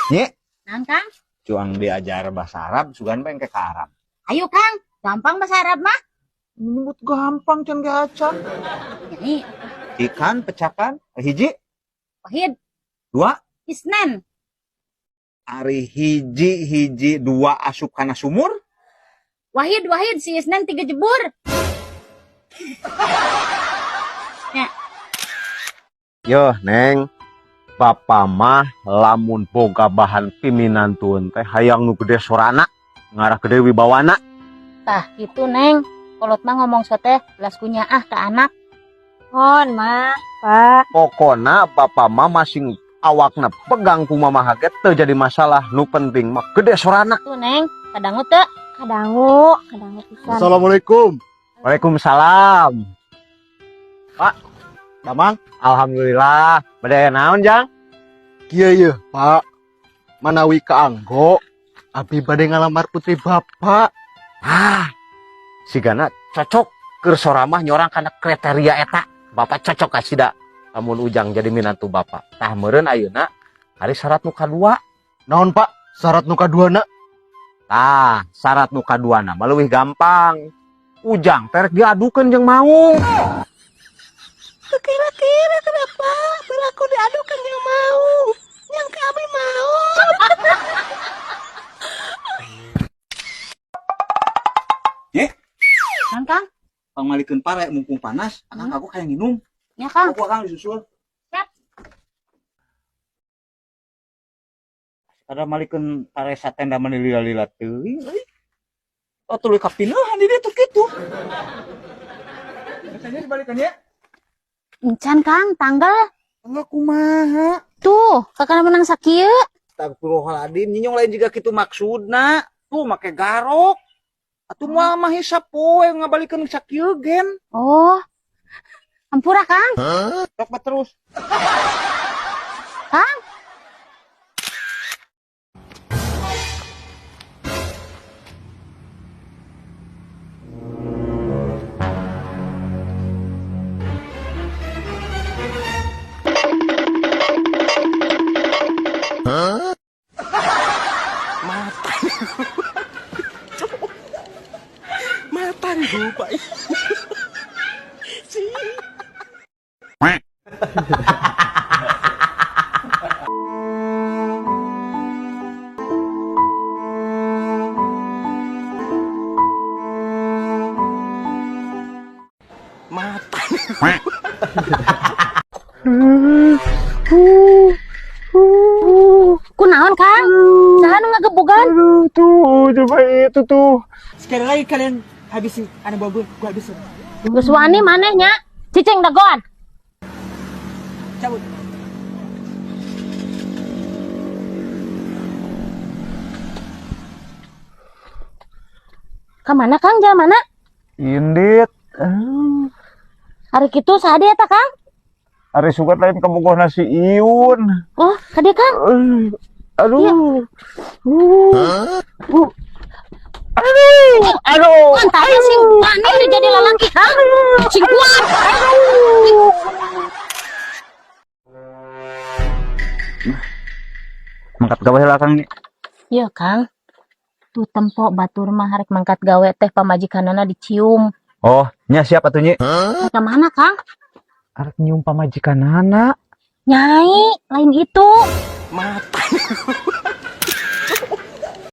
Nyi, Naon, Kang? Cuang diajar bahasa Arab, sugan pengen ke Arab. Ayo, Kang. Gampang bahasa Arab mah. Menyebut gampang can ge acan. Nyai, Ikan pecakan hiji, wahid, dua, isnan. Ari hiji hiji dua asup kana sumur. Wahid, wahid, si isnan tiga jebur. Ya. Yo, Neng. Bapak mah lamun boga bahan piminantueun teh hayang nu gede sorana, ngarah gede wibawana. Tah, gitu, Neng. Kolot mah ngomong soteh belas kunyaah ke anak. Hon, mah, Pak. Pokona bapak mah masing awakna pegang ku mama ge teu jadi masalah, nu penting mah gede sorana. Tuh, Neng. Kadangu teu? Kadangu, kadangu pisan. Assalamualaikum. Waalaikumsalam. Pak, Damang, alhamdulillah. Bade aya naon, Jang? Kieu ye, Pak. Manawi kaanggo, abdi bade ngalamar putri Bapak. Ah, sigana cocok keur sora mah nyorang kana kriteria eta. Bapak cocok kasida lamun Ujang jadi minantu Bapak. Tah meureun ayeuna ari syarat nu kadua. Naon, Pak? Syarat nu kaduana? Tah, syarat nu kaduana mah leuwih gampang. Ujang teh rek diadukeun jeung Maung. Kira-kira kenapa berlaku diadukan yang mau? Yang kami mau. Kang, Kang. Pangmalikeun pare mumpung panas, akang aku hayang nginum. Ya, Kang. Aku akang disusul. Siap. Ada malikeun pare satenda mani lila-lila teuing euy. Oh, tuluy kapineuhan di dieu tuh kitu. Biasanya dibalikan ya. Encan, Kang, tanggal. Enggak kumaha. Tuh, kakak menang sakieu. Astagfirullahaladzim, nyinyong lain juga kitu maksudna. Tuh make garok. Atuh moal mah hisap poe ngabalikeun sakieu gen. Oh. Ampura, Kang. Sok mah terus. Kang. Matan gue, Pak. Matan. Kunaon, Kang? Saha nu ngagebugan? Aduh, tuh coba itu tuh. Sekali lagi kalian habisin anak buah gue, gue habisin. Geus wani maneh nya. Cicing dagoan. Cabut. Ka mana, Kang? Jalan mana? Indit. Hari kitu saha dia eta, Kang? Ari sugat lain kabogohna si Iun. Oh, ka dieu, Kang. Aduh. Aduh, aduh. Kan tadi sing wani udah jadi lalaki, Kang. Sing kuat. Mangkat gawe lah Kang ini. Iya, Kang. Tuh tempo batur mah harek mangkat gawe teh pamajikanana dicium. Oh, nya siap atuh Nyi. Ka mana, Kang? Arek nyium pamajikanana. Nyai, lain itu. Matan.